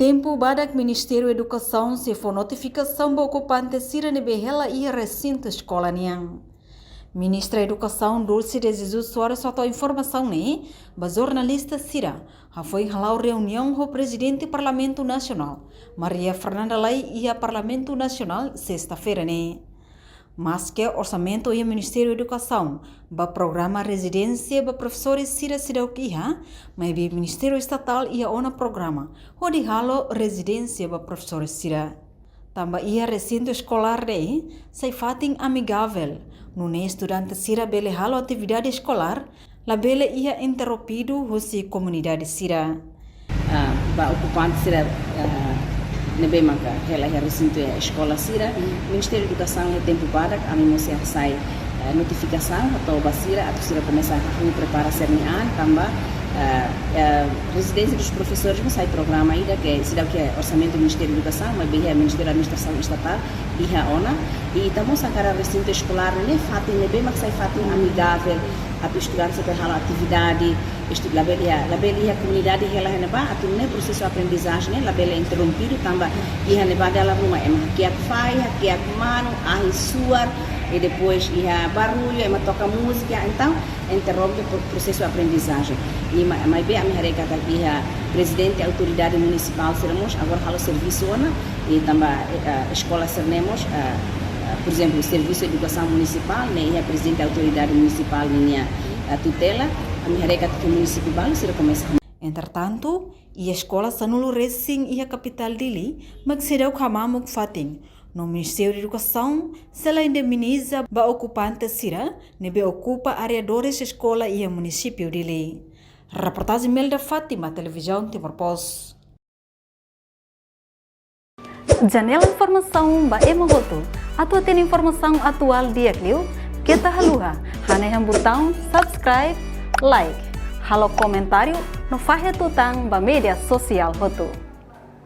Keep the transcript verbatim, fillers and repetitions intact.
Tempu badak Ministériu Edukasaun sei fó notifikasaun ba okupante sira ne'ebé hela iha resintu eskola nian. Ministra Edukasaun Dulce de Jesus Soares hato'o informasaun ne'e ba jornalista sira hafoin hala'o reuniaun ho Prezidente Parlamentu Nasionál, Maria Fernanda Lay, iha Parlamentu Nasionál, sesta-feira ne'e. Maske orsamentu iha Ministériu Edukasaun ba programa rezidénsia ba profesores sira seidauk iha, maibé Ministériu Estatál iha ona programa hodi halo rezidénsia ba profesores sira. Tanba iha resintu eskolár ne'e sai fatin amigavel, nune'e estudante sira bele halo atividade eskolár, labele iha interrompidu husi komunidade sira. Ah, ba okupante sira, ah, ne'ebé maka hela iha resintu eskola sira, Ministériu Edukasaun iha tempu badak, ami mós sei hasai, ah, notifikasaun hato'o ba sira, atu sira komesa hahú prepara sira-nia an, tanba, ah, ah, rezidénsia dos profesores mós sai programa ida ke seidauk iha orsamentu Ministériu Edukasaun, maibé iha Ministériu Administrasaun Estatál iha ona. I ita mós hakarak resintu eskolár ne'e fatin ne'ebé mak sai fatin amigavel, atu estudante sira halo atividade, estu-, labele iha, labele iha komunidade hela iha ne'ebá, atu nune'e prosesu aprendizajen ne'e labele interrompidu, tanba iha ne'ebá dala ruma ema hakiak fai, hakiak manu, ahi suar, i depois iha barullu, ema toka múzika, entaun interrompe pro-, prosesu aprendizajen. I ma-, maibé ami haree katak iha prezidente autoridade munisipál sira mós agora halo servisu ona, i tanba, eh, eh, eskola sira-ne'e mós, eh, eh, por ezemplu, servisu edukasaun munisipál, ne'e iha prezidente autoridade munisipál ninia, eh, tutela, ami haree katak iha munisípiu balu sira komesa. Entretantu, iha eskola sanulu-resin iha kapitál Dili mak seidauk hamamuk fatin, no Ministériu Edukasaun sei la indemniza ba okupante sira ne'ebé okupa arredores eskola iha munisípiu Dili. Reportajen Melda Fátima, Televizaun Timor Post. Janela informasaun ba ema hotu. Atu hatene informasaun atuál di'ak liu, keta haluha hanehan butaun subscribe, like, halo komentáriu no fahe tutan ba média sosiál hotu.